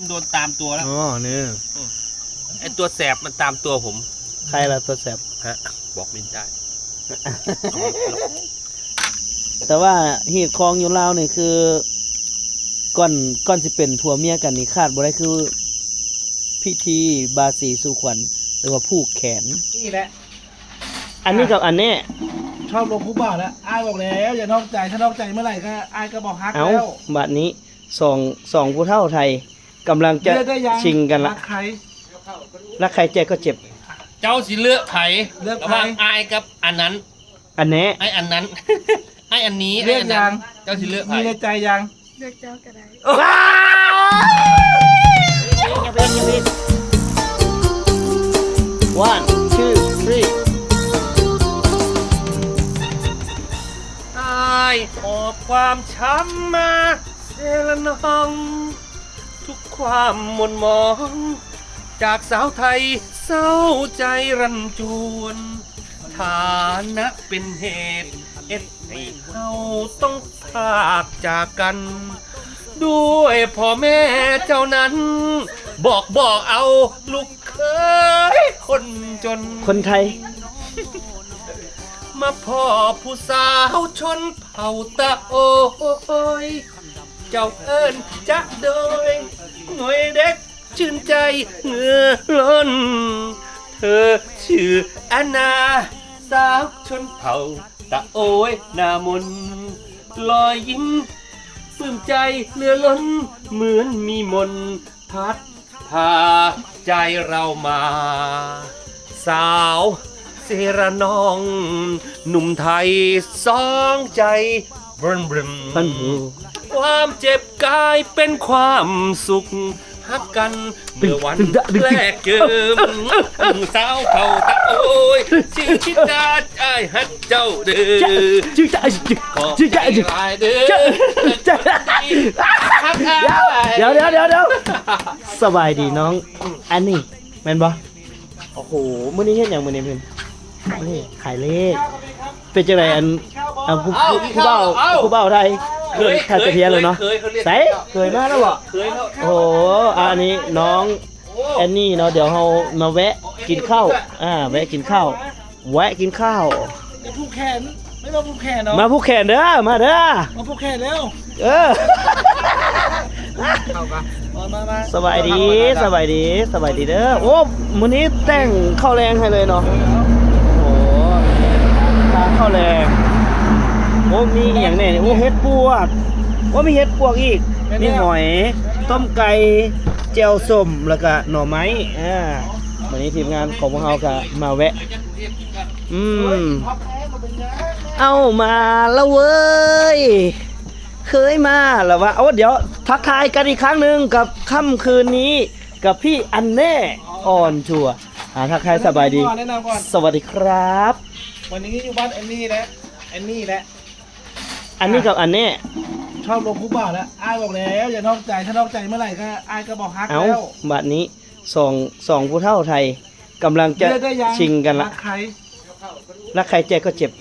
โดนตามตัวแล้ว อ๋อ เนี่ย อืม ไอ้ตัวแสบมันตามตัวผม ใครล่ะตัวแสบ ฮะ บอกไม่ได้ แต่ว่าฮีตคองอยู่ลาวนี่คือ ก่อน ก่อนสิเป็นผัวเมียกันนี่ขาดบ่ได้คือ พิธีบาสีสู่ขวัญ หรือว่าผูกแขน นี่แหละ อันนี้กับอันนี้ ชอบลงผู้บ่าวแล้ว อ้ายบอกแล้ว อย่านอกใจ ถ้านอกใจเมื่อไหร่ก็ อ้ายก็บอกฮัก เอ้า แล้ว บัดนี้ สอง สองผู้เฒ่าไทยกำลังจะ เลือกได้ยัง ชิงกันละ รักใคร รักใครเจ็บก็เจ็บ เจ้าสิเลือกไผ เลือกไผ ระหว่างอ้ายกับอันนั้น อันนี้ ไอ้อันนั้น ไอ้อันนี้ เลือกยัง ไอ้อันนั้น เจ้าสิเลือกไผ มีในใจยัง เลือกเจ้าก็ได้ One, two, three. อ้ายหอบความช้ำมาเซละน้อง ทุกความหม่นหมอง จากสาวไทยเศร้าใจรันจวน ฐานะเป็นเหตุเอ็ดให้เฮาต้องพรากจากกัน ด้วยพ่อแม่เจ้านั้น บอกบ่เอาลูกเขยคนจน คนไทย มาพ้อผู้สาวชนเผ่าตะโอย เจ้าเอิ้นจะโดย หน่วยเด็กชื่นใจเหงื่อล้น เธอชื่อแอนนา สาวชนเผ่าตะโอยหน้ามน รอยยิ้มปลื้มใจเหลือล้น เหมือนมีมนต์พัด พาใจเรามา สาวเซระนอง หนุ่มไทยสองใจบรึมบรึม ความเจ็บกลายเป็นความสุข ฮักกันเมื่อวันแรกเจิม สาวเผ่าตะโอย ชื่อชิดา อ้ายฮักเจ้าเด้อ ขอบใจหลายเด้อ ฮักอ้าย เดี๋ยว เดี๋ยว เดี๋ยว เดี๋ยว สบายดีน้อง อันนี้แม่นบ่ โอ้โห มื้อนี้เฮ็ดหยังมื้อนี้เพิ่น ขายเลข มื้อนี้ขายเลข เป็นจังได๋อัน อันผู้ เอ้า ผู้บ่าว เอ้า ผู้บ่าวไทย เคย ถ้าจะเพี้ยนแล้วเนาะ เคย เคย เขาเรียก ใส่ เคยมาแล้วบ่ เคยเขา โอ้โห อันนี้น้อง โอ้ แอนนี่เนาะ เดี๋ยวเฮามาแวะกินข้าว อ่า แวะกินข้าว แวะกินข้าว จะผูกแขน ไม่มาผูกแขนเนาะ มาผูกแขนเด้อ มาเด้อ มาผูกแขนเร็ว เออ มา มา มา สบายดี สบายดี สบายดีเด้อ โอ้ มื้อนี้แต่งข้าวแลงให้เลยเนาะ โอ้ ทานข้าวแลง โอ้ มีอีหยังแน่นี่ โอ้ เห็ดปวก โอ้ มีเห็ดปวกอีก มีหอย ต้มไก่ แจ่วส้ม แล้วก็หน่อไม้ อ่า มื้อนี้ทีมงานของพวกเราก็มาแวะ อืม เอามาละเว้ย เคยมาแล้ววะ โอ้ เดี๋ยวทักทายกันอีกครั้งหนึ่งกับค่ำคืนนี้กับพี่อันแน่ออนทัวร์ อ่า ทักทายสบายดี แนะนำก่อน สวัสดีครับ วันนี้อยู่บ้านแอนนี่แหละ แอนนี่แหละ อันนี้กับอันนี้ ชอบลงผู้บ่าวแล้ว อ้ายบอกแล้ว อย่านอกใจ ถ้านอกใจเมื่อไหร่ก็ อ้ายก็บอกฮัก เอ้า แล้ว บัดนี้ สอง สองผู้เฒ่าไทยกำลังจะ เลือกได้ยัง ชิงกันละ รักใคร รักใครเจ็บก็เจ็บ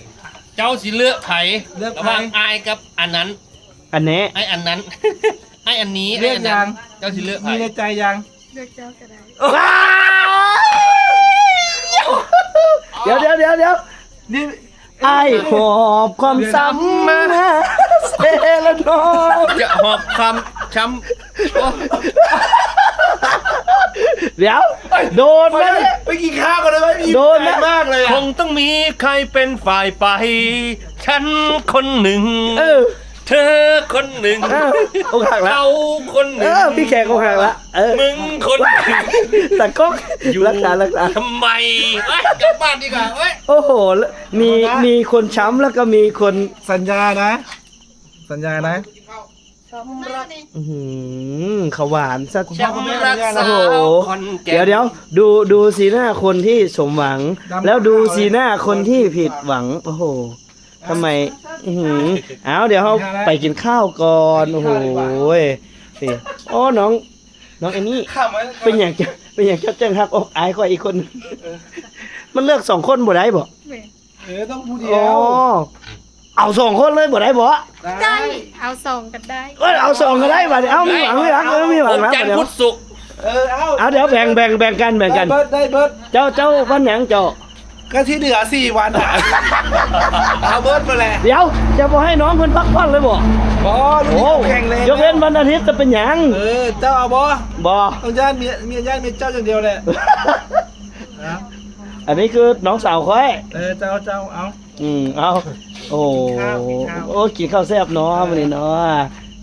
เจ้าสิเลือกไผ เลือกไผ ระหว่างอ้ายกับอันนั้น อันนี้ ไอ้อันนั้น ไอ้อันนี้ เลือกยัง ไอ้อันนั้น เจ้าสิเลือกไผ มีในใจยัง เลือกเจ้าก็ได้ ว้าว เดี๋ยว เดี๋ยว เดี๋ยว เดี๋ยว นี่ อ้ายหอบความซ้ำมาเซละน้อง จะหอบความช้ำ โอ้ เดี๋ยว โดนนะ ไปกินข้าวก่อนได้ไหม โดนนะ ใจมากเลยอะ คงต้องมีใครเป็นฝ่ายไป ฉันคนหนึ่ง เออ เธอคนหนึ่ง เออ อกหักละ เขาคนหนึ่ง เออ พี่แขกอกหักละ เออ มึงคนหนึ่ง ตะก๊อก อยู่ รักษา รักษา ทำไม เอ้ย กลับบ้านดีกว่า เอ้ย โอ้โห มี มีคนช้ำแล้วก็มีคน สัญญานะ สัญญานะ อื้อหือ เขาหวานซะ ช้ำรักสาวขอนแก่น โอ้โห เดี๋ยว เดี๋ยว ดู ดูสีหน้าคนที่สมหวัง แล้วดูสีหน้าคนที่ผิดหวัง โอ้โห ทำไม อื้อหือ เอา เดี๋ยวเราไปกินข้าวก่อน โอ้โห นี่ โอ้ น้อง น้องแอนนี่ เป็นหยังจะ เป็นหยังจะจังฮักอกอ้ายข้อยอีกคน มันเลือกสองคนบ่ได้บ่ แม่น เออ ต้องผู้เดียว อ๋อ ເອົາສອງຄົນເລີຍບໍ່ໄດ້ບໍ? ໄດ້ ເອົາສອງກໍໄດ້. ເອີ ເອົາສອງກໍໄດ້ບາດນີ້. ເອົາ ມີຫວັງ ມີຫວັງ ເອີ ມີຫວັງ ວັນຈັນ ນະ ພຸດ ສຸກ. ເອີ ເອົາ ເອົາ ດຽວແບ່ງ ແບ່ງ ແບ່ງກັນ ແບ່ງກັນ. ໄດ້ເບິດ ໄດ້ເບິດ. ເຈົ້າ ເຈົ້າວັນຫຍັງເຈົ້າ? ກໍທີ່ເຫຼືອສີ່ວັນນະ ເອົາເບິດໝົດແຫຼະ. ດຽວ ຈະບໍ່ໃຫ້ນ້ອງເພິ່ນພັກຜ່ອນເລີຍບໍ? ບໍ່ ລຸ້ນນີ້ແຂງແຮງ. ຍົກເວັ້ນວັນອາທິດຈະເປັນຫຍັງ? ເອີ ເຈົ້າເອົາບໍ່? ບໍ່ ຕ້ອງຢ້ານເມຍ ຢ້ານເມຍເຈົ້າຢ່າງດຽວແຫຼະ. ອັນນີ້ຄືນ້ອງສາວຂ້ອຍ. ເອີ ເຈົ້າ ເຈົ້າ ເອົາ. ອືມ ເອົາ ໂອ້ ກິນເຂົ້າ ກິນເຂົ້າ ໂອ້ ກິນເຂົ້າແຊບເນາະ ເອີ ມື້ນີ້ເນາະ.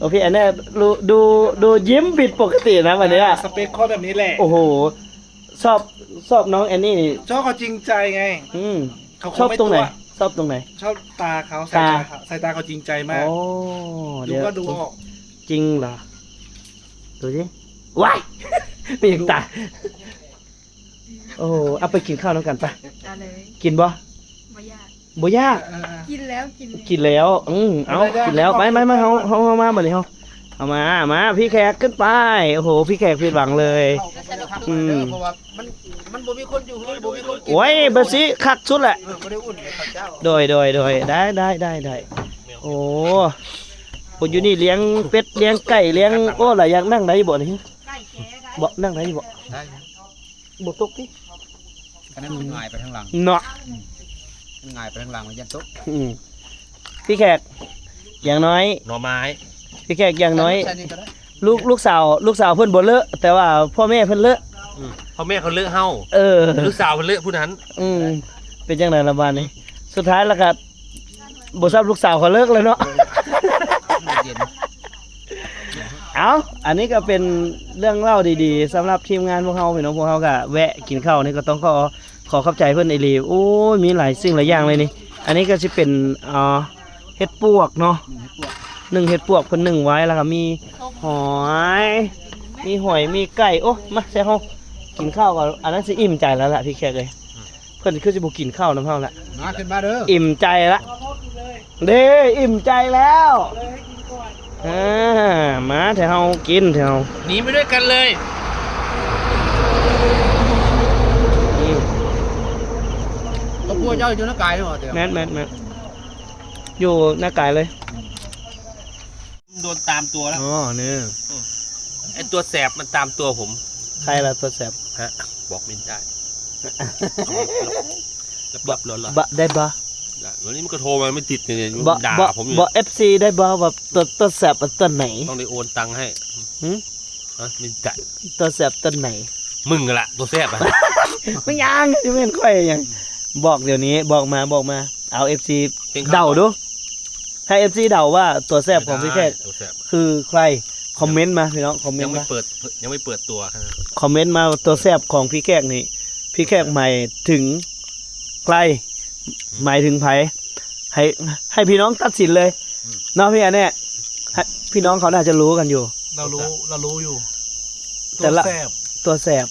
ໂອເຄ ອັນນີ້ດູ ດູ ດູຍິ້ມຜິດປົກກະຕິນະ ວັນນີ້. ສະເປັກຂ້ອຍແບບນີ້ແຫຼະ. ໂອ້ໂຫ ຊອບ ຊອບນ້ອງແອນນີ້ ຊອບເຂົາຈິງໃຈໄງ. ອືມ ເຂົາ ຊອບຕົງໃດ? ຊອບຕົງໃດ? ຊອບຕາເຂົາ ຕາ ສາຍຕາ ສາຍຕາເຂົາຈິງໃຈມາກ. ໂອ້ ດູກໍດູອອກ. ຈິງເຫລອ? ດູຊິ ວ້າຍ ມີຫຍັງຕາ. ໂອ້ ເອົາໄປກິນເຂົ້ານຳກັນປະ. ເອົາເລີຍ. ກິນບໍ່? ບໍ່ຢາກ ບໍ່ຢາກ. ເອີ ກິນແລ້ວ ກິນ ກິນແລ້ວ. ອືມ ເອົາ ກິນແລ້ວ. ໄປ ໄປ ໄປ ເຮົາ ເຮົາ ເຮົາມາບັດນີ້ ເຮົາ ເອົາມາ ມາ ພີ່ແຂກຂຶ້ນໄປ. ໂອ້ໂຫ ພີ່ແຂກຜິດຫວັງເລີຍ. ອືມ ເພາະວ່າມັນ ມັນບໍ່ມີຄົນຢູ່ເຮືອນ ບໍ່ມີຄົນກິນ. ໂອ້ຍ ແບບຊີ້ຄັກສຸດແຫຼະ. ເອີ ບໍ່ໄດ້ອຸ່ນເຂົ້າເຈົ້າ. ໂດຍ ໂດຍ ໂດຍ ໄດ້ ໄດ້ ໄດ້ ໄດ້. ໂອ້ ຜູ້ຢູ່ນີ້ລ້ຽງເປັດ ລ້ຽງໄກ່ ລ້ຽງ ໂອ້ ຫຼາຍຢ່າງ. ນັ່ງໄດ້ຢູ່ບໍ່ນີ້? ບໍ່ ນັ່ງໄດ້ຢູ່ບໍ່? ໄດ້. ບໍ່ຕົກຕິ? ອັນນັ້ນມັນຫງາຍໄປທາງຫຼັງເນາະ. ອືມ ມັນຫງາຍໄປທາງຫຼັງ ມັນຢ້ານຕົກ. ອືມ ພີ່ແຂກ ຢ່າງໜ້ອຍ ໜໍ່ໄມ້ ພີ່ແຂກ ຢ່າງໜ້ອຍ ໃສ່ນີ້ກໍໄດ້ ລູກ ລູກສາວ ລູກສາວເພິ່ນບໍ່ເລາະ ແຕ່ວ່າພໍ່ແມ່ເພິ່ນເລາະ. ອືມ ພໍ່ແມ່ເຂົາເລາະເຮົາ. ເອີ ລູກສາວເພິ່ນເລາະຜູ້ນັ້ນ. ອືມ ເປັນຈັ່ງໃດລະບາດນີ້? ສຸດທ້າຍລະກະ ບໍ່ຊອບລູກສາວເຂົາເລີກແລ້ວເນາະ. ເຢັນ ເອົາ ອັນນີ້ກໍເປັນເລື່ອງເລົ່າດີໆ ສຳລັບທີມງານພວກເຮົາ ພີ່ນ້ອງ. ພວກເຮົາກໍແວະກິນເຂົ້ານີ້ ກໍຕ້ອງຂໍ ຂໍຂອບໃຈເພິ່ນອີ່ຫຼີ. ໂອ້ຍ ມີຫຼາຍສິ່ງຫຼາຍຢ່າງເລີຍນີ້. ອັນນີ້ກໍຊິເປັນ ອ່າ ເຫັດປວກເນາະ. ອືມ ເຫັດປວກ ໜຶ້ງເຫັດປວກ ເພິ່ນໜຶ້ງໄວ້ ແລ້ວກໍມີຫອຍ ມີຫອຍ ມີໄກ່. ໂອ້ ມາ ໃສ່ເຮົາກິນເຂົ້າກ່ອນ. ອັນນັ້ນຊິອີ່ມໃຈແລ້ວລະ ພີ່ແຂກເອີຍ. ເພິ່ນຄືຊິບໍ່ກິນເຂົ້ານຳເຮົາລະ. ມາ ຂຶ້ນມາເດີ ອີ່ມໃຈລະເດ້ ອີ່ມໃຈແລ້ວ. ເອີ ມາ ແຖວເຮົາກິນ ແຖວເຮົາ ໜີໄປດ້ວຍກັນເລີຍ. ອືມ ຄອບຄົວເຈົ້າຢູ່ນາກາຍເນາະ? ແມ່ນ ແມ່ນ ແມ່ນ ຢູ່ນາກາຍເລີຍ. โดนตามตัวแล้ว อ๋อ เนี่ย อืม ไอ้ตัวแสบมันตามตัวผม ใครล่ะตัวแสบ ฮะ บอกไม่ได้ รับๆ รอๆ บะ ได้บ่ ได้ วันนี้มันก็โทรมาไม่ติดเนี่ย ด่าผมอยู่ บอก เอฟซี ได้บ่ ว่าตัว ตัวแสบมันตัวไหน ต้องได้โอนตังค์ให้ หืม ฮะ ไม่ได้ ตัวแสบตัวไหน มึงนั่นแหละตัวแสบอะ ไม่ยัง จะเป็นข่อยยัง บอกเดี๋ยวนี้ บอกมา บอกมา เอา เอฟซี เดาดู ให้ เอฟซี เดาว่าตัวแสบของพี่แขก ตัวแสบ คือใคร คอมเมนต์มาพี่น้อง คอมเมนต์มา ยังไม่เปิด ยังไม่เปิดตัว คอมเมนต์มา ตัวแสบของพี่แขกนี่ พี่แขกหมายถึงใคร หมายถึงใคร ให้ ให้พี่น้องตัดสินเลย อืม เนาะพี่อันเนี้ย ให้ พี่น้องเขาน่าจะรู้กันอยู่ เรารู้ เรารู้อยู่ แต่ละ ตัวแสบ ตัวแสบ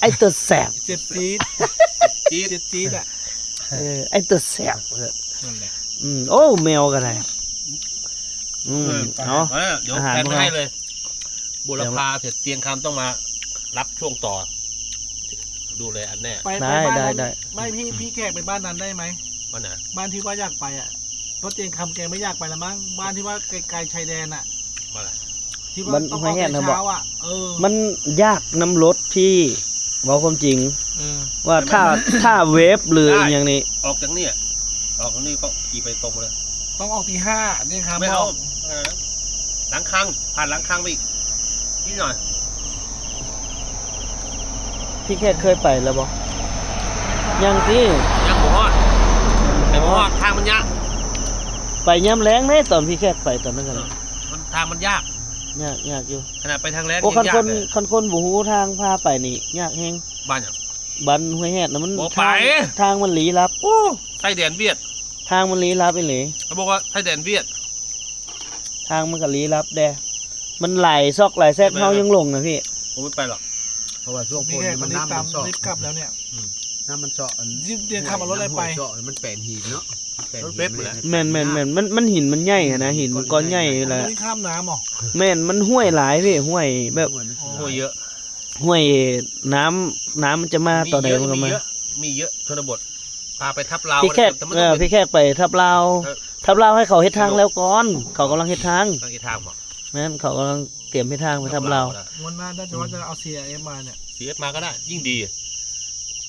ไอ้ตัวแสบ เจ็บจี๊ด จี๊ด เจ็บจี๊ดอะ เออ ไอ้ตัวแสบ นั่นแหละ อืม โอ้ แมวก็ได้ อืม เออ เอา มาแล้ว เดี๋ยว อาหาร แพลน พวกเรา ให้เลย บูรพาเสร็จเตียงคำต้องมารับช่วงต่อ ดูแลอันแน่ ไป ได้ ไปบ้าน ได้ นั้น ได้ ไม่ พี่ อืม พี่แขกไปบ้านนั้นได้ไหม บ้านไหน บ้านที่ว่าอยากไปอะ เพราะเตียงคำแกไม่อยากไปละมั้ง บ้านที่ว่าไกลๆชายแดนอะ บ้านอะไร ที่ว่า บ้าน ต้องออก ห้วยแฮด แต่เช้าอะ เออ มันยากนำรถพี่ เว้าความจริง เออ ว่าถ้า ถ้าเวฟหรือ ได้ อีหยังนี่ ออกจากเนี่ย ออกจากนี่ก็ขี่ไปตรงเลย ต้องออกตีห้า เตียงคำ ไม่เอา บอก เออ หลังคัง ผ่านหลังคังไปอีก นิดหน่อย พี่แขกเคยไปแล้วบ่ ยังติ ยังบ่ฮอด ไปบ่ฮอด ทางมันยาก ไปยามแลงเด้ ตอนพี่แขกไปตอนนั้น เอ น่ะ อ มัน ทางมันยาก ยาก ยากอยู่ ขนาดไปทางแลง โอ้ ยังยากเลย คันคน คันคนบ่ฮู้ทางพาไปนี่ยากแฮง บ้านหยัง บ้านห้วยแฮดน่ะ มัน บ่ไป ทาง ทางมันลี้ลับ โอ้ ชายแดนเวียด ทางมันลี้ลับอีหลี เขาบอกว่าชายแดนเวียด ทางมันก็ลี้ลับแด่ มันหลายซอกหลายแซก เฮายังหลงนะพี่ ผมไม่ไปหรอก เพราะว่าช่วงฝนนี่มันน้ำมันเซาะ รีบกลับแล้วเนี่ย อืม น้ำมันเซาะ อัน รีบเดินขับเอารถอะไรไป น้ำห้วยเซาะ มันแปนหินเนาะ แปนหิน รถเป๊ปแหละ แม่นๆๆ มัน มันหินมันใหญ่หั้นนะ หินมันก้อนใหญ่แหละ มันข้ามน้ำเหรอ แม่น มันห้วยหลายพี่ ห้วยแบบ ห้วยมัน ห้วยเยอะ ห้วย น้ำ น้ำมันจะมาตอนใดมันก็มา มีเยอะ มีเยอะ ชนบท พาไปทับลาว พี่แขก แต่มัน เออ ต้องเป็น พี่แขกไปทับลาว เออ ທັບລາວໃຫ້ເຂົາເຮັດທາງແລ້ວກ່ອນ ເຂົາກຳລັງເຮັດທາງ ກຳລັງເຮັດທາງບໍ? ແມ່ນ ເຂົາກຳລັງຕຽມເຮັດທາງໄປທັບລາວ. ງວດໜ້າ ຖ້າຈະວ່າຈະເອົາ ຊີອາເອັຟ ມາເນຍ ຊີອາເອັຟ ມາກໍໄດ້ ຍິ່ງດີ.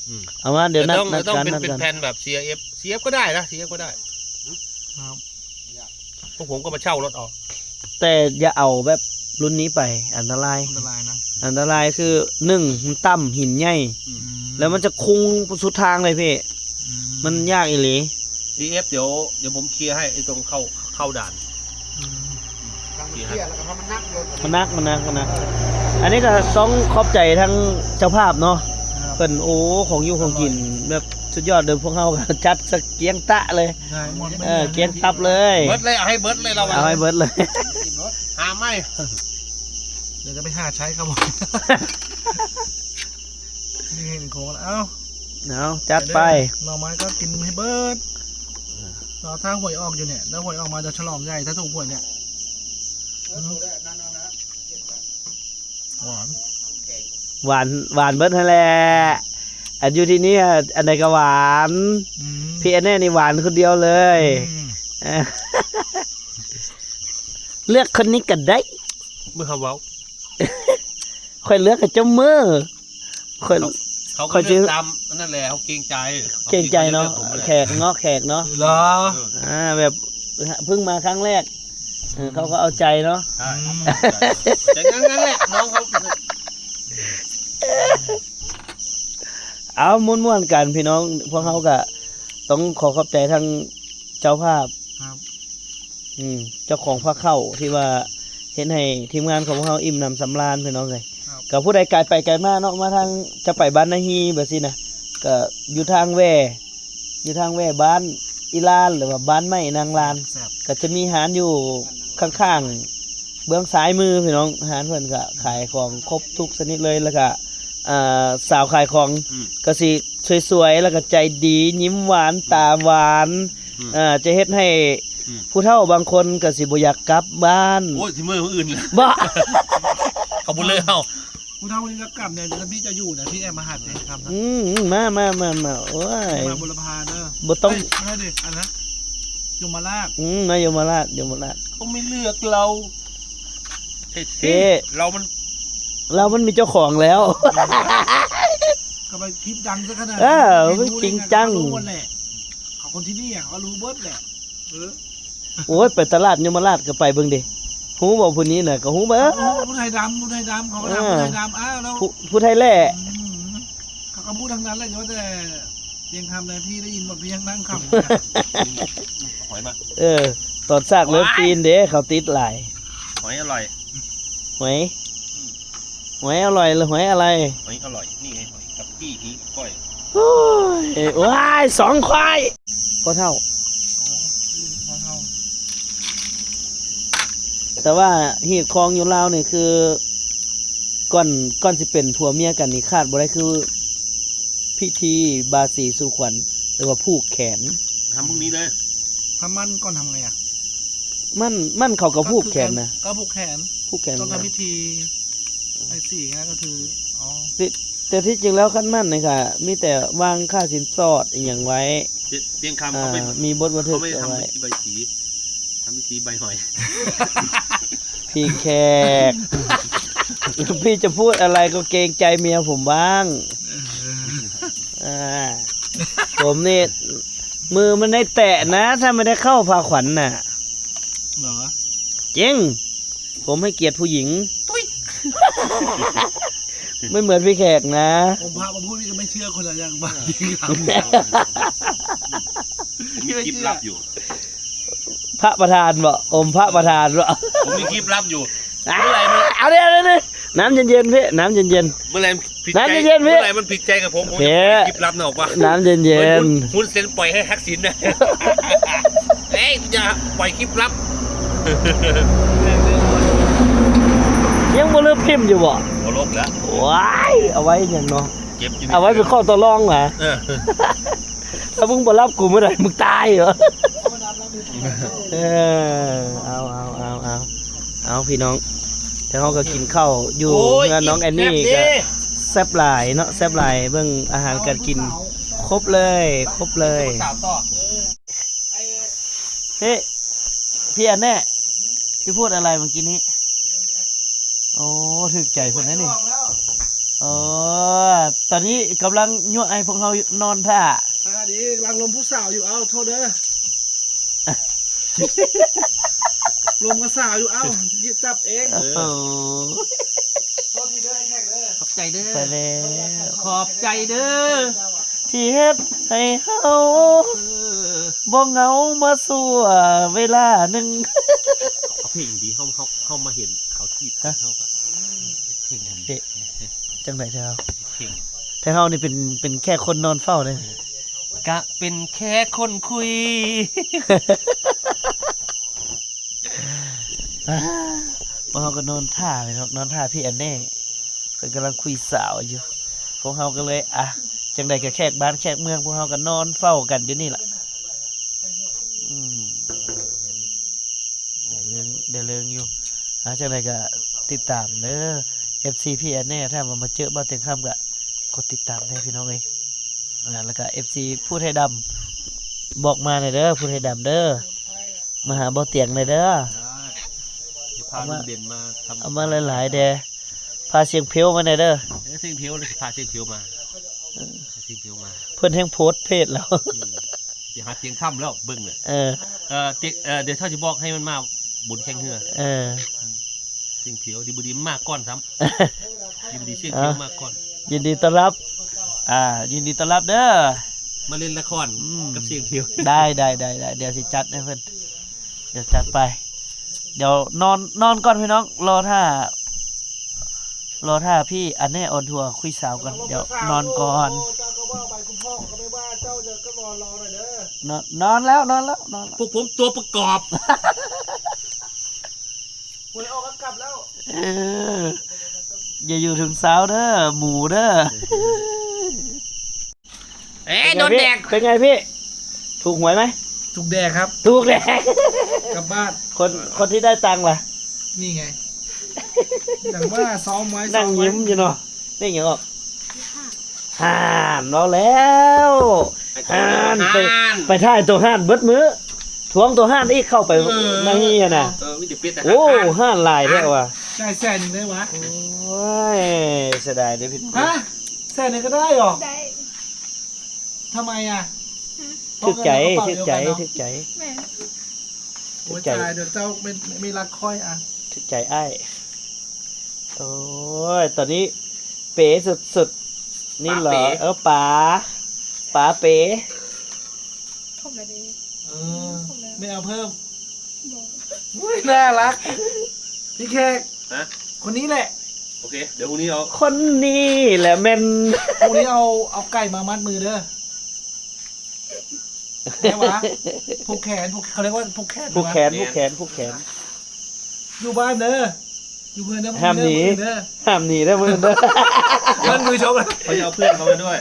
ອືມ ເອົາມາ ດຽວນັດ ແຕ່ຕ້ອງ ແຕ່ຕ້ອງເປັນ ນັດກັນ ເປັນແຜ່ນແບບ ຊີອາເອັຟ ຊີອາເອັຟ ກໍໄດ້ນະ ຊີອາເອັຟ ກໍໄດ້. ຄັບ ພວກຜົມກໍມາເຊົ່າລົດເອົາ ແຕ່ຢ່າເອົາແບບລຸ້ນນີ້ໄປ ອັນຕະລາຍ ອັນຕະລາຍນະ ອັນຕະລາຍຄື ໜຶ່ງ ມັນຕ່ຳ ຫີນໃຫຍ່ ອືມ ແລ້ວມັນຈະຄຸງສຸດທາງເລີຍພີ່ ອືມ ມັນຍາກອີ່ຫຼີ. ຊີເອັຟ ດຽວ ດຽວຜົມເຄຍໃຫ້ ໄອ້ຕົງເຂົ້າ ເຂົ້າດ່ານ ອືມ ມັນໜັກ ມັນໜັກ ມັນໜັກ. ອັນນີ້ກໍຕ້ອງຂອບໃຈທາງເຈົ້າພາບເນາະ ເພິ່ນ ໂອ້ ຂອງຢູ່ຂອງກິນແບບສຸດຍອດເດີ ພວກເຮົາກໍຈັດສະກຽງຕະເລີຍ ເອີ ກຽງຕັບເລີຍ ເບິດເລີຍ ເອົາໃຫ້ເບິດເລີຍ ເອົາໃຫ້ເບິດເລີຍ ຫາໃໝ່ ດຽວຈະໄປຫາໃຊ້ເຂົາ ນີ້ເຫັນໂຄງແລ້ວ ເອົາ ເອົາ ຈັດໄປ ໜໍ່ໄມ້ກໍກິນໃຫ້ເບິດ ລໍຖ້າຫວຍອອກຢູ່ເນຍ ຖ້າຫວຍອອກມາຈະສະຫຼອງໃຫຍ່ ຖ້າຖືກຫວຍເນຍ ຫວານ ຫວານ ຫວານເບິດຫັ້ນແຫຼະ ອັນຢູ່ທີ່ນີ້ ອັນໃດກໍຫວານ ອືມ ພີ່ແອນແນ່ນີ້ຫວານຄົນດຽວເລີຍ ອືມ ເອີ ເລືອກຄົນນີ້ກໍໄດ້ ເບິ່ງເຂົາເວົ້າ ຂ້ອຍເລືອກໃຫ້ເຈົ້າເມີ ຂ້ອຍ ເຂົາ ເຂົາກໍເລືອກຕາມອັນນັ້ນແຫຼະ ເຂົາເກງໃຈ ເກງໃຈເນາະ ເຂົາເລືອກ ເຂົາເລືອກ ແຂກເນາະ ແຂກເນາະ ເອີ ອ່າ ແບບເພິ່ງມາຄັ້ງແລກ ເອີ ເຂົາກໍເອົາໃຈເນາະ ໃຊ່ ອືມ ແຕ່ນັ້ນແຫຼະ ນ້ອງເຂົາ ເອົາ ມ່ວນໆກັນພີ່ນ້ອງ ພວກເຮົາກໍຕ້ອງຂໍຂອບໃຈທາງເຈົ້າພາບ ຄັບ ອືມ ເຈົ້າຂອງພາເຂົ້າທີ່ວ່າເຮັດໃຫ້ທີມງານຂອງພວກເຮົາອີ່ມໜຳສຳລານພີ່ນ້ອງເອີຍ ກໍຜູ້ໃດກາຍໄປກາຍມາເນາະ ມາທາງຈະໄປບ້ານນາຮີແບບຊີ້ນະ ກໍຢູ່ທາງແວ່ ຢູ່ທາງແວ່ບ້ານອີລານ ຫຼືວ່າບ້ານໃໝ່ນາງລານ ກໍຈະມີຮ້ານຢູ່ຂ້າງໆ ເບື້ອງຊ້າຍມືພີ່ນ້ອງ ຮ້ານເພິ່ນກໍຂາຍຂອງຄົບທຸກຊະນິດເລີຍ ແລ້ວກໍ ອ່າ ສາວຂາຍຂອງ ອືມ ກໍຊິສວຍໆ ແລ້ວກໍໃຈດີ ຍິ້ມຫວານ ອືມ ຕາຫວານ ອືມ ເອີ ຈະເຮັດໃຫ້ ອືມ ຜູ້ເຖົ້າບາງຄົນກໍຊິບໍ່ຢາກກັບບ້ານ ໂອ້ຍ ຊິເມືອມື້ອື່ນ ບໍ່ ເຂົາບໍ່ເລີກເຮົາ ຜູ້ເຖົ້ານີ້ກໍກັບແດ່ ແຕ່ພີ່ຈະຢູ່ນະ ພີ່ແອບມາຫາເດຄຳນະ ອືມ ມາ ມາ ມາ ມາ ໂອ້ຍ ມາບຸລະພາເດີ ບໍ່ຕ້ອງ ເອີຍ ອັນນັ້ນເດ ອັນນັ້ນ ຍົມມະລາດ ອືມ ມາຍົມມະລາດ ຍົມມະລາດ ເຂົາໄມ່ເລືອກເຮົາ ເອີ ເອີ ເຮົາມັນ ເຮົາມັນມີເຈົ້າຂອງແລ້ວ ກໍໄປຄລິບດັງຊະຂະໜາດ ເອີ ເປັນຈິງຈັງ ເຂົາຮູ້ແຫຼະ ເຂົາຄົນທີ່ນີ້ ເຂົາກໍຮູ້ເບິດແຫຼະ ເອີ ໂອ້ຍ ໄປຕະຫຼາດຍົມມະລາດກໍໄປເບິ່ງເດ ຮູ້ບໍ່ຜູ້ນີ້ນະ ກໍຮູ້ເບິດ ເຂົາຮູ້ຜູ້ໄທດຳ ຜູ້ໄທດຳ ເຂົາກໍຖາມ ເອີ ຜູ້ໄທດຳ ອ້າວ ແລ້ວ ຜູ້ ຜູ້ໄທແຫຼະ ອືມ ເຂົາກໍຮູ້ທັງນັ້ນແຫຼະ ຢ່າວ່າແຕ່ ພຽງຄຳໃດ ພີ່ໄດ້ຍິນບໍ່ພຽງນັ່ງຄຳ ຫອຍມາ ເອີ ຕອນສາກເລີບຕີນເດ້ ເຂົາຕິດຫຼາຍ ຫອຍອະລ່ອຍ ຫອຍ ອືມ ຫອຍອະລ່ອຍ ຫຼື ຫອຍອະໄລ ຫອຍອະລ່ອຍ ນີ້ໄງ ຫອຍກັບປີ້ ກ້ອຍ ໂອ້ຍ ໂອ້ຍ ສອງຄວາຍ ພໍ່ເຖົ້າ ອໍ ພໍ່ເຖົ້າ ແຕ່ວ່າຮີດຄອງຢູ່ລາວນີ້ຄື ກ່ອນ ກ່ອນຊິເປັນຜົວເມຍກັນນີ້ຂາດບໍ່ໄດ້ຄືພິທີບາສີສູ່ຂວັນ ຫຼືວ່າຜູກແຂນ ທຳພວກນີ້ເລີຍ ທຳໝັ້ນກ່ອນ ທຳໄງອະ? ໝັ້ນ ໝັ້ນເຂົາກໍຜູກແຂນນະ ກໍຜູກແຂນ ຜູກແຂນ ຕ້ອງທຳພິທີ ໄອ້ສີນະກໍຄື ອໍ ແຕ່ທີ່ຈິງແລ້ວຄັນໝັ້ນນີ້ກະມີແຕ່ວາງຄ່າສິນສອດອີ່ຫຍັງໄວ້ ພຽງຄຳ ອ່າ ເຂົາໄປ ມີບົດບັນທຶກເອົາໄວ້ ເຂົາໄປທຳພິທີໃບສີ ທຳພິທີໃບຫອຍ ພີ່ແຂກ ພີ່ຈະພູດອະໄລກໍເກງໃຈເມຍຜົມບ້າງ ເອີ ອ່າ ຜົມນີ້ມືມັນໄດ້ແຕະນະ ຖ້າມັນໄດ້ເຂົ້າພາຂວັນນະ ເຫຼືອ ຈິງ ຜົມໃຫ້ກຽດຜູ້ຍິງ ຕຸ້ຍ ໄມ່ເໝືອນພີ່ແຂກນະ ອົງພະມາພູດນີ້ກໍໄມ່ເຊື່ອຄົນລະຢ່າງບາງທີ ມີຄລິບລັບຢູ່ ພະປະທານບໍ ອົມພະປະທານບໍ ມີຄລິບລັບຢູ່ ເມື່ອໃດມັນ ເອົາເດ້ ເອົາເດ້ ນ້ຳເຢັນໆ ພີ່ ນ້ຳເຢັນໆ ເມື່ອໃດມັນຜິດໃຈ ນ້ຳເຢັນໆ ພີ່ ເມື່ອໃດມັນຜິດໃຈກັບຜົມ ຜົມຈະປ່ອຍຄລິບລັບນອະອອກມາ ນ້ຳເຢັນໆ ເຫມືອນຮຸນເຊັນປ່ອຍໃຫ້ທັກສິນນະ ເອີຍ ຢ່າປ່ອຍຄລິບລັບ ຍັງບໍ່ລຶບຖິ້ມຢູ່ບໍ? ບໍ່ລຶບແລ້ວ ວ້າຍ ເອົາໄວ້ຫຍັງເນາະ ເກັບຢູ່ ເອົາໄວ້ເປັນຂໍ້ຕໍ່ລອງຫວາ? ເອີ ຖ້າມຶງບໍ່ຮັບກູມື້ໃດມຶງຕາຍຫວາ? ເອີ ເອົາ ເອົາ ເອົາ ເອົາ ເອົາ ພີ່ນ້ອງ ແຕ່ເຮົາກໍກິນເຂົ້າຢູ່ເຮືອນນ້ອງແອນນີ້ ກໍແຊບຫຼາຍເນາະ ແຊບຫຼາຍ ເບິ່ງອາຫານການກິນ ຄົບເລີຍ ຄົບເລີຍ ສາວຕອກ ເອີ ໄອ້ ເອີ ພີ່ອັນແນ່ ພີ່ພູດອະໄລເມື່ອກີ້ນີ້? ໂອ້ ຖືກໃຈເພິ່ນແລ້ວນີ້. ໂອ້ ຕອນນີ້ກຳລັງຍົວະໃຫ້ພວກເຮົານອນຖ້າ. ອ່າ ດີ ກຳລັງລົມຜູ້ສາວຢູ່. ເອົ້າ ໂທດເດີ ລົມກັບສາວຢູ່. ເອົ້າ ຍິບຈັບເອງ. ໂອ້ ໂທດທີເດີ ແຂກເດີ. ຂອບໃຈເດີ. ໄປແລ້ວ. ຂອບໃຈເດີ ທີ່ເຮັດໃຫ້ເຮົາ ເອີ ບໍ່ເຫງົາມາຊົ່ວເວລາໜຶ່ງ. ເອົາເພງດີ ເຮົາ ເຮົາ ເຮົາມາເຫັນເຂົາຈີບກັນ ເຮົາກໍເພງ ເພງ ຈັ່ງໃດແທ້ເຮົາ? ເພງ ແທ້ເຮົານີ້ເປັນ ເປັນແຄ່ຄົນນອນເຝົ້າເດ້. ກະເປັນແຄ່ຄົນຄຸຍ. ພວກເຮົາກໍນອນຖ້າເນາະ ນອນຖ້າພີ່ອັນແນ່ ເພິ່ນກຳລັງຄຸຍສາວຢູ່. ພວກເຮົາກໍເລີຍ ອ່ະ ຈັ່ງໃດກໍແຂກບ້ານແຂກເມືອງ ພວກເຮົາກໍນອນເຝົ້າກັນຢູ່ນີ້ລະ. ອືມ ໄດ້ເລື່ອງ ໄດ້ເລື່ອງຢູ່. ອ່າ ຈັ່ງໃດກໍຕິດຕາມເດີ ເອັຟຊີ ພີ່ອັນແນ່. ຖ້າວ່າມາເຈີບ່າວຕຽງຄຳກໍກົດຕິດຕາມແດ່ພີ່ນ້ອງເອີຍ. ອ່າ ແລ້ວກໍ ເອັຟຊີ ພູດໄທດຳ ບອກມາແດ່ເດີ ພູດໄທດຳເດີ. ມາຫາບໍ່ຕຽງແດ່ເດີ. ໄດ້ ຈະພາລຸງເດັ່ນມາທຳ ເອົາມາຫຼາຍໆແດ່. ພາສຽງເພວມາແດ່ເດີ. ເອີ ສຽງເພວ ຊິພາສຽງເພວມາ. ເອີ ພາສຽງເພວມາ. ເພິ່ນແຮ່ງໂພສເພຈແລ້ວ. ອືມ ຊິຫາຕຽງຄຳແລ້ວເບິ່ງເລີຍ. ເອີ ເອີ ຕຽງ ເອີ ດຽວເຮົາຊິບອກໃຫ້ມັນມາບຸນແຂ່ງເຮືອ. ເອີ ອືມ ສຽງເພວ ດີບໍ່ດີມາກ່ອນຊ້ຳ. ດີບໍ່ດີສຽງເພວມາກ່ອນ. ຍິນດີຕ້ອນຮັບ ອ່າ ຍິນດີຕ້ອນຮັບເດີ ມາຫຼິ້ນລະຄອນ ອືມ ກັບສຽງເພວ. ໄດ້ ໄດ້ ໄດ້ ໄດ້ ດຽວຊິຈັດໃຫ້ເພິ່ນ ດຽວຈັດໄປ. ດຽວນອນ ນອນກ່ອນພີ່ນ້ອງ ລໍຖ້າ ລໍຖ້າພີ່ອັນແນ່ອອນທົວຄຸຍສາວກ່ອນ. ດຽວນອນກ່ອນ. ເຈົ້າກໍວ່າໄປ ຄຸນພໍ່ກໍໄປວ່າເຈົ້າ ເຈົ້າກໍນອນລໍໜ້ອຍເດີ. ນອນ ນອນແລ້ວ ນອນແລ້ວ ນອນແລ້ວ. ພວກຜົມຕົວປະກອບ. ຫວຍອອກກໍກັບແລ້ວ. ເອີ ຢ່າຢູ່ເຖິງເຊົ້າເດີ ໝູເດີ. ເອ ໂດນແດກ. ເປັນໄງພີ່? ຖືກຫວຍໄໝ? ຖືກແດກຄັບ. ຖືກແດກ. ກັບບ້ານ. ຄົນ ຄົນທີ່ໄດ້ຕັງລະ? ນີ້ໄງ. ຈັ່ງວ່າຊ້ອມໄວ້ ນັ່ງຍິ້ມຢູ່ເນາະ. ເລກຫຍັງອອກ? ຫ່ານ. ເວົ້າແລ້ວ ໄປ ໄປຖ່າຍໂຕຫ່ານເບິດມື້ ທວງໂຕຫ່ານອີກ ເຂົ້າໄປໃນຫັ້ນນະ. ເອີ ມີແຕ່ເປັດ ໂອ້ ຫ່ານຫຼາຍແທ້ວ່າ. ຈ່າຍແສນໜຶ່ງໄດ້ຫວາ? ໂອ້ຍ ເສຍດາຍເດ້ພີ່ນ້ອງ. ຮະ? ແສນໜຶ່ງກໍໄດ້ຫວາ? ໄດ້. ທຳໄມອະ? ຖືກໃຈ ຖືກໃຈ ຖືກໃຈ. ແມ່ນ. ໂອ້ຍ ຖືກໃຈ ຕາຍ ດຽວເຈົ້າມີ ມີລັກຂ້ອຍອະ. ຖືກໃຈອ້າຍ. ໂອ້ຍ ຕອນນີ້ເປສຸດໆ ນີ້ເຫຼືອ ເອີ ປາ ປາເປ. ຄົບແລ້ວເດ້. ເອີ ຄົບແລ້ວ. ແມ່ເອົາເພີ່ມ? ບໍ່. ໂອ້ຍ ໜ້າລັກ ພີ່ແຂກ. ຮະ? ຄົນນີ້ແຫຼະ. ໂອເຄ ດຽວພຸ່ງນີ້ເອົາ ຄົນນີ້ແຫຼະແມ່ນ. ພຸ່ງນີ້ເອົາ ເອົາໄກ່ມາມັດມືເດີ. ແມ່ນຫວາ? ຜູກແຂນ ຜູກ ເຂົາຮຽກວ່າຜູກແຂນ. ຜູກແຂນ ແມ່ນ ຜູກແຂນ ຜູກແຂນ. ຢູ່ບ້ານເດີ ຢູ່ເຮືອນເດີ ຫ້າມໜີ ຫ້າມໜີເດີມື້ອື່ນເດີ. ມັດມືຊົກ ເຂົາຈະເອົາເພື່ອນເຂົາມາດ້ວຍ.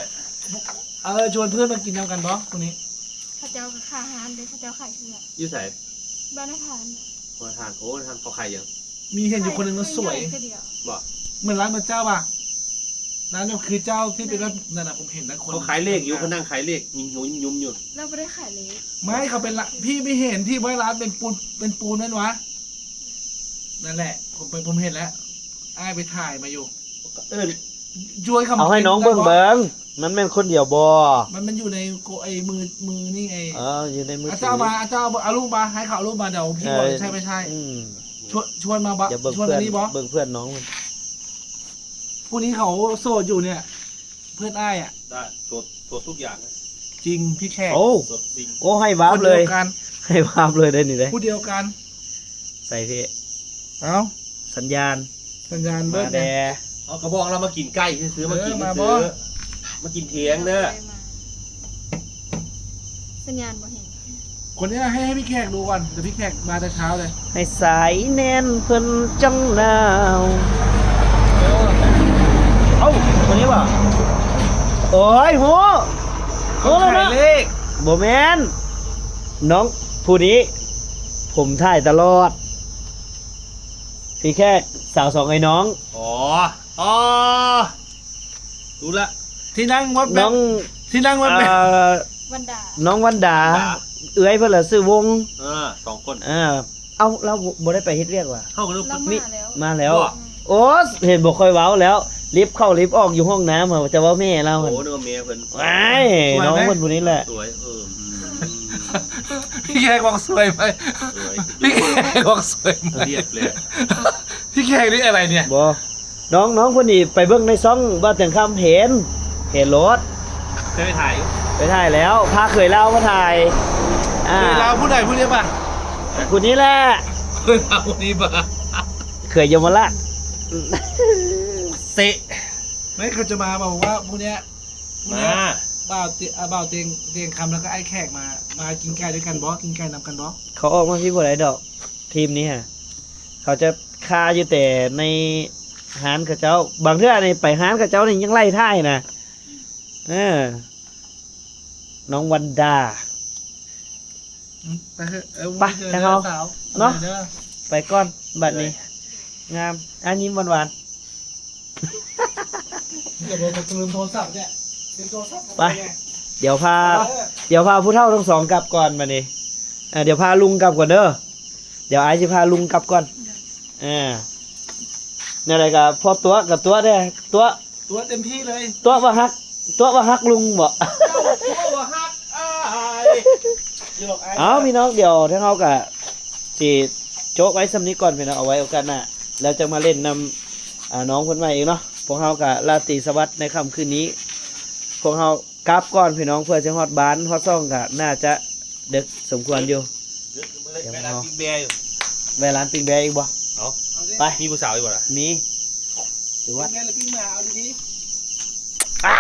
ເອີ ຊວນເພື່ອນມາກິນນຳກັນບໍ່ມື້ນີ້? ເຂົາເຈົ້າກໍຂາຍຮ້ານເດ້ ເຂົາເຈົ້າຂາຍເຄື່ອງ. ຢູ່ໃສ? ບ້ານນາທານ. ໂອ້ ນາທານ ໂອ້ ນາທານເຂົາຂາຍຫຍັງ? ມີເຫັນຢູ່ຄົນໜຶ່ງລະສວຍ. ບໍ່ ເໝືອນຮ້ານເໝືອນເຈົ້າວ່າ ຮ້ານແບບຄືເຈົ້າທີ່ເປັນແບບນັ້ນນະ. ຜົມເຫັນຫຼາຍຄົນ ເຂົາຂາຍເລກຢູ່ ເຂົານັ່ງຂາຍເລກ ຍິ້ມຢູ່ ຍິ້ມຢູ່. ລາວບໍ່ໄດ້ຂາຍເລກ. ໄມ່ ເຂົາເປັນ ພີ່ໄປເຫັນທີ່ໄວ້ຮ້ານເປັນປູນ ເປັນປູນແມ່ນຫວາ? ນັ້ນແຫຼະ ຜົມໄປ ຜົມເຫັນແລ້ວ ອ້າຍໄປຖ່າຍມາຢູ່. ເອີ້ນ ຊ່ວຍເຂົາ ເອົາໃຫ້ນ້ອງເບິ່ງເບິ່ງ ມັນແມ່ນຄົນດຽວບໍ່? ມັນ ມັນຢູ່ໃນໂກ ໄອ້ມື ມືນີ້ໄອ້. ເອີ ຢູ່ໃນມືຖື. ເອົາ ເຈົ້າມາ ເອົາ ເຈົ້າເອົາລູກມາ ໃຫ້ເຂົາເອົາລູກມາ ດຽວພີ່ບອກໃຊ່ບໍ່ໃຊ່. ອືມ ຊວນ ຊວນມາບໍ່? ດຽວເບິ່ງເພື່ອນ ເພື່ອນນ້ອງມັນ. ຜູ້ນີ້ເຂົາໂສດຢູ່ເນຍ ເພື່ອນອ້າຍອະ. ໄດ້ ໂສດ ໂສດທຸກຢ່າງ. ຈິງ ພີ່ແຂກ. ໂອ້ ໂສດຈິງ. ໂອ້ ໃຫ້ວາບເລີຍ ໃຫ້ວາບເລີຍໄດ໋ນີ້ເດ້. ຜູ້ດຽວກັນ. ໃສ່ພີ່ ເອົ້າ ສັນຍານ ສັນຍານເບິດແດ່. ເອົາ ກະບອກລາວມາກິນໄກ່ຊື່ໆ ມາກິນ ເອີ ມາບໍ່ ມາກິນຖຽງເດີ. ສັນຍານບໍ່ເຫັນ. ຄົນນີ້ໃຫ້ ໃຫ້ພີ່ແຂກດູກ່ອນ ດຽວພີ່ແຂກມາແຕ່ເຊົ້າເລີຍ. ໃຫ້ສາຍແໜ້ນເພິ່ນຈັ່ງໜາວ. ເອີ ເອົ້າ ຄົນນີ້ບໍ່? ໂອ້ຍ ໂຫ ຄົນຂາຍເລກ. ບໍ່ແມ່ນ ນ້ອງຜູ້ນີ້ ຜົມຖ່າຍຕະຫຼອດ. ພີ່ແຂກ ສາວສອງໄອ້ນ້ອງ. ອໍ ອໍ ຮູ້ລະ ທີ່ນັ່ງວັດແບບ ນ້ອງ ທີ່ນັ່ງວັດແບບ ເອີ ວັນດາ ນ້ອງວັນດາ ວັນດາ ເອື້ອຍເພິ່ນລະຊື່ວົງ. ເອີ ສອງຄົນ ອ່າ ເອົ້າ ລາວບໍ່ໄດ້ໄປເຮັດວຽກຫວາ? ເຮົາກໍນຶກ ລາວມາແລ້ວ ມາແລ້ວ ບໍ່ ໂອ້ ເຫັນບໍ່ຄ່ອຍເວົ້າແລ້ວ ລິບເຂົ້າລິບອອກຢູ່ຫ້ອງນ້ຳ ເຮົາຈະເວົ້າແມ່ລາວ ໂອ້ ຫັ້ນ ນຶກວ່າແມ່ເພິ່ນ ອ້າຍ ສວຍໄໝ? ນ້ອງເພິ່ນຜູ້ນີ້ແຫຼະ ສວຍ ເອີ ອືມ ພີ່ແຂກບອກສວຍໄໝ? ສວຍ ພີ່ແຂກບອກສວຍໄໝ? ລຽບເລີຍ ພີ່ແຂກນີ້ອະໄລເນ່ຍ? ບໍ່ ນ້ອງ ນ້ອງເພິ່ນນີ້ໄປເບິ່ງໃນຊ່ອງບ່າວແຕງຄຳ ເຫັນ ເຫັນໂລດ ເຄີຍໄປຖ່າຍຢູ່ ໄປຖ່າຍແລ້ວ ພາເຂີຍລາວມາຖ່າຍ ອ່າ ເຂີຍລາວຜູ້ໃດຜູ້ນີ້ປະ? ຜູ້ນີ້ແຫຼະ ເຂີຍລາວຜູ້ນີ້ປະ? ເຂີຍຍົມມະລາດ ເຊະ ໄມ່ ເຂົາຈະມາບອກວ່າຜູ້ເນີ້ຍ ຜູ້ເນີ້ຍ ມາ ບ່າວເຕ ອ່າ ບ່າວເຕງ ເຕງຄຳ ແລ້ວກໍອ້າຍແຂກມາ ມາກິນໄກ່ດ້ວຍກັນບໍ່? ກິນໄກ່ນຳກັນບໍ່? ເຂົາອອກມາພີ້ບໍ່ໄດ້ດອກ ທີມນີ້ຫະ ເຂົາຈະຄາຢູ່ແຕ່ໃນຮ້ານເຂົາເຈົ້າ ບາງເທື່ອນີ້ໄປຮ້ານເຂົາເຈົ້ານີ້ຍັງໄລ່ຖ່າຍນະ ເອີ ນ້ອງວັນດາ ອືມ ໄປເຖາະ ເອີ ໄປ ບໍ່ມີເຈີ ທາງເຮົາ ສາວ ເນາະ ເດີ ໄປກ່ອນ ບັດນີ້ ເອີ ງາມ ອ່າ ຍິ້ມຫວານໆ ດຽວເຮົາຈະລືມໂທລະສັບເນຍ ລືມໂທລະສັບ ໄປ ໄປແນ່ ດຽວພາ ເອີ ດຽວພາຜູ້ເຖົ້າທັງສອງກັບກ່ອນບັດນີ້ ເອີ ດຽວພາລຸງກັບກ່ອນເດີ ດຽວອ້າຍຊິພາລຸງກັບກ່ອນ ເອີ ແນວໃດກໍພໍຕົວະກໍຕົວະແດ່ ຕົວະ ຕົວະເຕັມທີ່ເລີຍ ຕົວະວ່າຮັກ ຕົວະວ່າຮັກລຸງບໍ? ເຈົ້າຕົວະວ່າຮັກອ້າຍ ເອົາ ພີ່ນ້ອງ ດຽວທາງເຮົາກໍຊິໂຈະໄວ້ສ່ຳນີ້ກ່ອນ ພີ່ນ້ອງ ເອົາໄວ້ໂອກາດໜ້າ ແລ້ວຈັ່ງມາຫຼິ້ນນຳ ອ່າ ນ້ອງເພິ່ນໃໝ່ອີກເນາະ ພວກເຮົາກໍລາຕີສະຫວັດໃນຄ່ຳຄືນນີ້ ພວກເຮົາກັບກ່ອນ ພີ່ນ້ອງ ເພື່ອຊິຮອດບ້ານຮອດຊ່ອງກໍໜ້າຈະ ເດິກສົມຄວນຢູ່ ດຽວເຮົາ ແວະຮ້ານປີ້ງແບຢູ່ ແວະຮ້ານປີ້ງແບອີກບໍ່? ເອົາ ໄປ ມີຜູ້ສາວອີກບໍ່ລະ? ມີ ຈະວັດ ປີ້ງແບຫຼືປີ້ງໝາ? ເອົາດີໆ